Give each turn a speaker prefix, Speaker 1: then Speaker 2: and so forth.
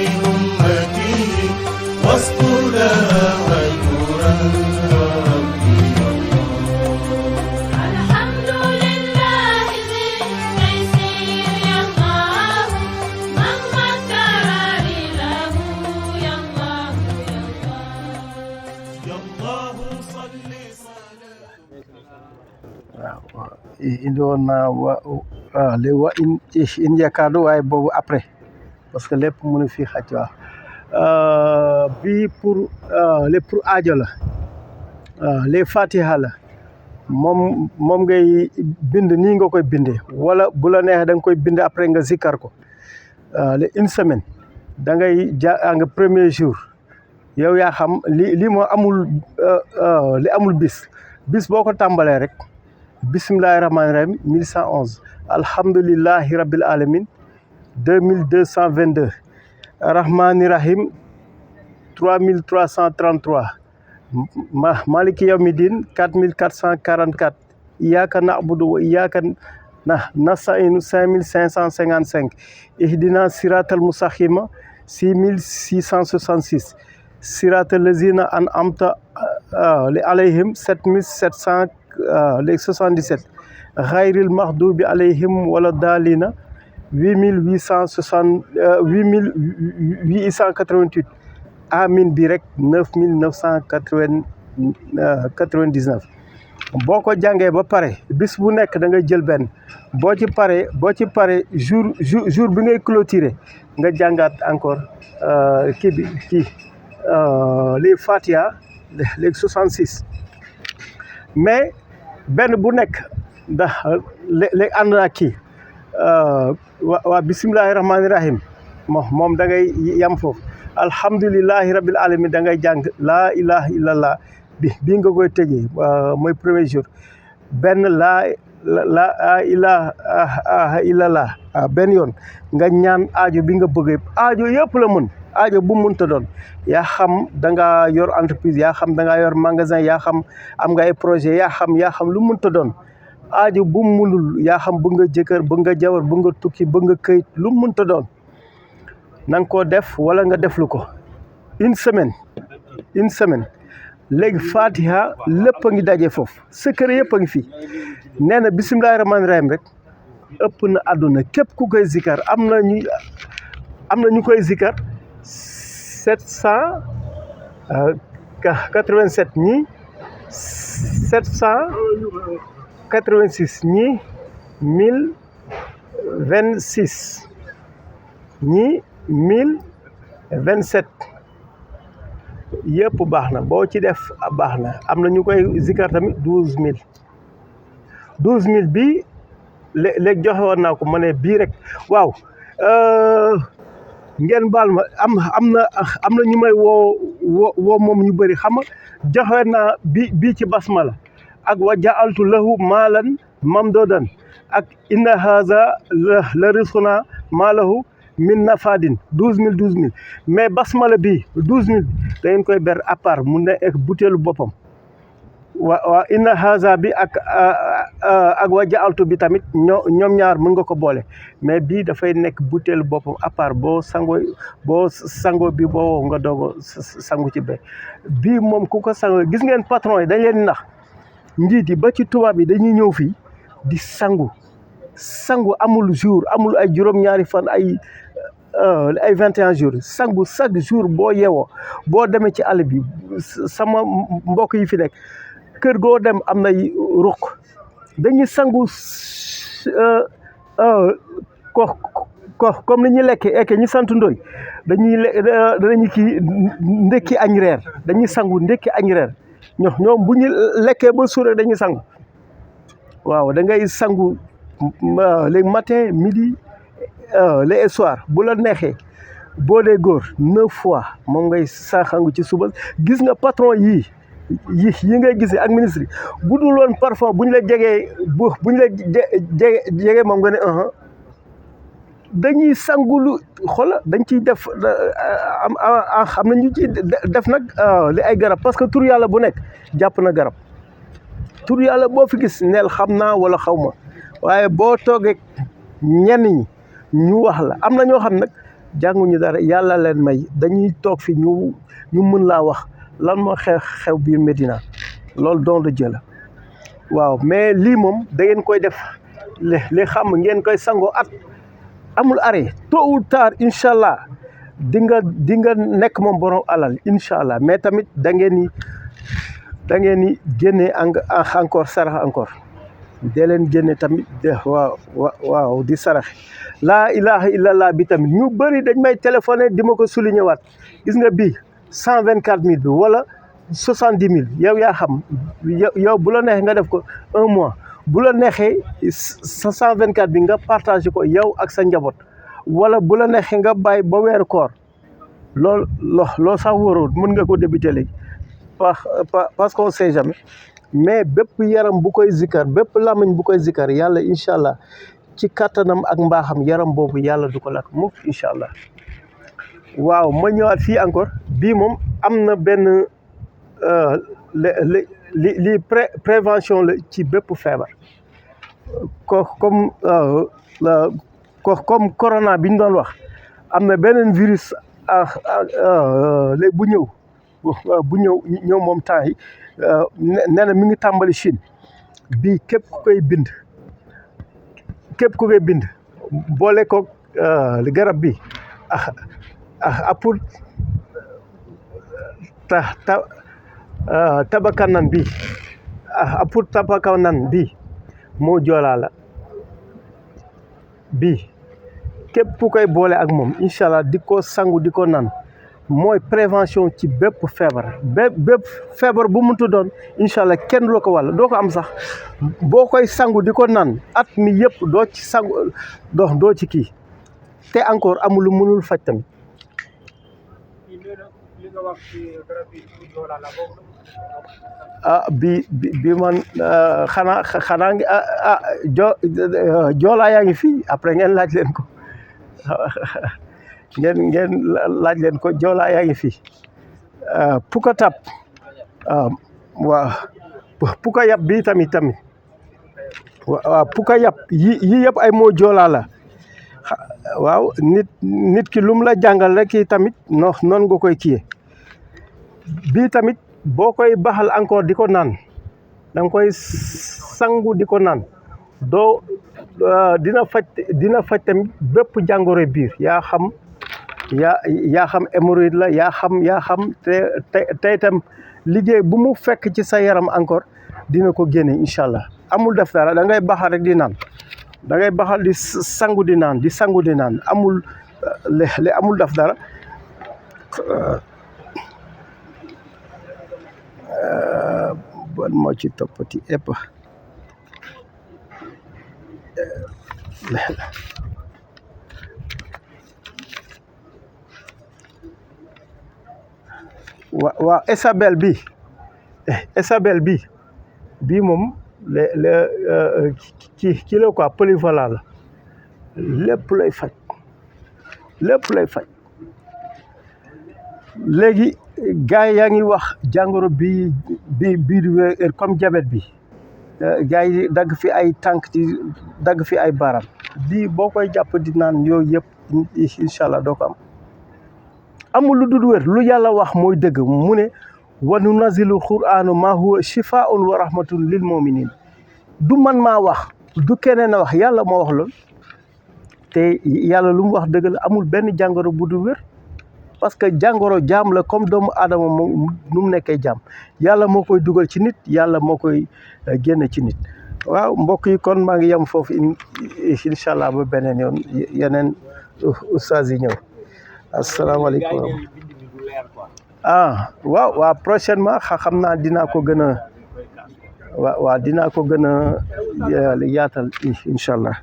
Speaker 1: أمتي واذكر لها وذكر الرب
Speaker 2: الحمد لله ذي التيسير يا الله من مكر له يا الله
Speaker 1: يا الله صل
Speaker 3: waaw indi woon naa waaw léegi wa in yaakaar waaye boobu après parce que lépp mënu fi xaj waaw bii lépp pour aajo la waaw les fatiha la moom ngay bind nii nga koy bindee wala bu la neexee da nga koy bind après nga zikkar ko le une semaine da ngay nga premier jour yow yaa xam lii moo amul li amul bis boo ko tàmbalee rek bismillahi rahmaani rahim 1111 alhamdulillahi rabbil alamin 2222 rahmaani rahim 3333 maliki yawmidin 4444 iyyaka na'budu wa iyyaka nasta'inu 5555 ihdina siratal mustaqima 6666 siratal lazina an'amta alayhim 7700 léegi 77 xayril maxdubi alayhim wala daalina 8888 amin bi rek 9999 boo ko jàngee ba pare bis bu nekk da ngay jël benn boo ci paree jour bi ngay clôturer nga jàngaat encore les Fatiha léegi 66 mais benn bu nekk ndax léegi ànd naa kii waa bisimilahi rahmaani rahim moom da ngay yam foofu alhamdulilahi rabil alamin da ngay jàng laa ilaha illallah bii nga koy tëjee mooy premier jour benn laa ilaha illallah benn yoon nga ñaan aajo bi nga bëgg aajo yëpp la mën aajo bu mënta doon yaa xam da nga yor entreprise yaa xam da nga yor magasin yaa xam am nga ay projet yaa xam lu mënta doon aajo bu munul yaa xam bëgg nga jëkkër bëgg nga jabar bëgg nga tukki bëgg nga këyit lu mënta doon na nga koo def wala nga deflu ko une semaine léegi Fatiha lépp a ngi daje foofu secret yëpp a ngi fii nee na bisimilahi rahmaani rahim rek ëpp na àdduna képp ku koy zikar am na ñu koy zikar 787 ñi 786 ñi 1026 ñi 1027 yëpp baax na boo ci def baax na am na ñu koy zikar tamit 12000 bi léegi joxe woon naa ko ma ne bii rek waaw ngeen baal ma am na ñu may woo moom ñu bëri xam nga joxe naa bii ci basmala ak wa ja'altu lahu maalan mamdoodan ak inna haza la rizquna maa lahu min nafadin 12000 mais basmala bii 12000 da ngeen koy ber à part mun na ek butéelu boppam waa inna haza bi ak wa ja'altu bi tamit ñoom ñaar mën nga ko boole mais bii dafay nekk butéelu boppam à part boo sango bi boo nga doog sangu ci bii moom ku ko sango gis ngeen patron yi dañ leen nax njiit yi ba ci tubaab yi dañuy ñëw fii di sangu amul jour amul ay juróom-ñaari fan ay 21 jours sangu chaque jour boo yeewoo boo demee ci àll bi sama mbokk yi fi nekk kër goo dem am nay ruq dañuy sangu comme ni ñuy lekkee ñi sant Ndoy dañuy kii ndekki añ reer dañuy sangu ndekki añ reer ñoom bu ñu lekkee ba suur dañuy sangu waaw da ngay sangu les matin midi les soir bu la neexee boo dee góor 9 fois moom ngay sangu ci suba gis nga patron yi ngay gisee ak ministre yi bu dul woon parfois bu ñu la jegee bu ñu la jegee moom nga ne dañuy sangulu xola dañ ciy def am na ñu ci def nag li ay garab parce que tur yàlla bu nekk jàpp na garab tur yàlla boo fi gis neel xam naa wala xaw ma waaye boo toogee ñenn ñi ñu wax la am na ñoo xam nag jànguñu dara yàlla leen may dañuy toog fi ñu mën laa wax lan moo xew biir Médina loolu don de Dieu la waaw mais lii moom da ngeen koy def li xam ngeen koy sangoo at amul arrêt tôt ou tard incha allah di nga nekk moom borom alal incha allah mais tamit da ngeen ni génne encore sarax encore dee leen génne tamit waaw di saraxe laa ilaha illallah bi tamit ñu bëri dañ may téléphoné di ma ko souligné waat gis nga bii 124 000 bi wala 70 000 yow yaa xam yow bu la neexee nga def ko 1 mois bu la neexee sa 124 bi nga partagé ko yow ak sa njaboot wala bu la neexee nga bàyyi ba weeru koor loolu sax wóorul mën nga ko débuté léegi parce qu'on sait jamais mais bépp yaram bu koy zikkar bépp làmmiñ bu koy zikkar yàlla incha allah ci kattanam ak mbaaxam yaram boobu yàlla du ko lakk mukk incha allah waaw ma ñëwaat fii encore bii moom am na benn li prévention la ci bépp feebar comme corona bi ñu doon wax am na beneen virus léegi bu ñëw moom temps yi nee na mi ngi tàmbali Chine bii képp ku koy bind boole ko garab bi pour tabakanan bi pour tabakanan bi moo joolaa la bii képp ku koy boole ak moom incha allah di ko sangu di ko naan mooy prévention ci bépp feebar bu muntu doon incha allah kenn du la ko wàll doo ko am sax boo koy sangu di ko naan at mi yëpp doo ci sangu doo ci kii te encore amul lu mënul faj tamit. bi man xanaa ngi joolaa yaa ngi fii après ngeen laaj leen ko ngeen laaj leen ko joolaa yaa ngi fii puka tap waaw puka yab bi tamit waaw puka yab yi yëpp ay moo joolaa la waaw nit ki lum la jàngal rek kii tamit noonu nga koy kiyee bii tamit boo koy baxal encore di ko naan da nga koy sangu di ko naan dina faj tamit bépp jàngoro biir yaa xam hémorroïde la yaa xam te itam liggéey bu mu fekk ci sa yaram encore dina ko génne incha allah amul def dara da ngay baxal rek di naan da ngay baxal di sangu di naan amul amul def dara bon moo ci toppati ëpp waaw Isabelle bi moom kii la quoi polyvalent la lépp lay faj léegi gars yi yaa ngi wax jàngoro bi comme diabète bi gars yi dagg fi ay tànk ci dagg fi ay baaraam bii boo koy jàpp di naan yooyu yëpp incha allah doo ko am amul lu dul wér lu yàlla wax mooy dëgg mu ne wa nunazilu qur'anu ma huwa shifaa'un wa rahmatun lil mu'minin du man maa wax du keneen a wax yàlla moo wax loolu te yàlla lu mu wax dëgg la amul benn jàngoro bu dul wér parce que jàngoro jaam la comme doomu aadama moom nu mu nekkee jaam yàlla moo koy dugal ci nit yàlla moo koy génn ci nit waaw mbokk yi kon maa ngi yem foofu incha allah ba beneen yoon yeneen ustaas yi ñëw asalaamaaleykum waaw prochainement xam naa dinaa ko gën a waaw dinaa ko gën a yaatal incha allah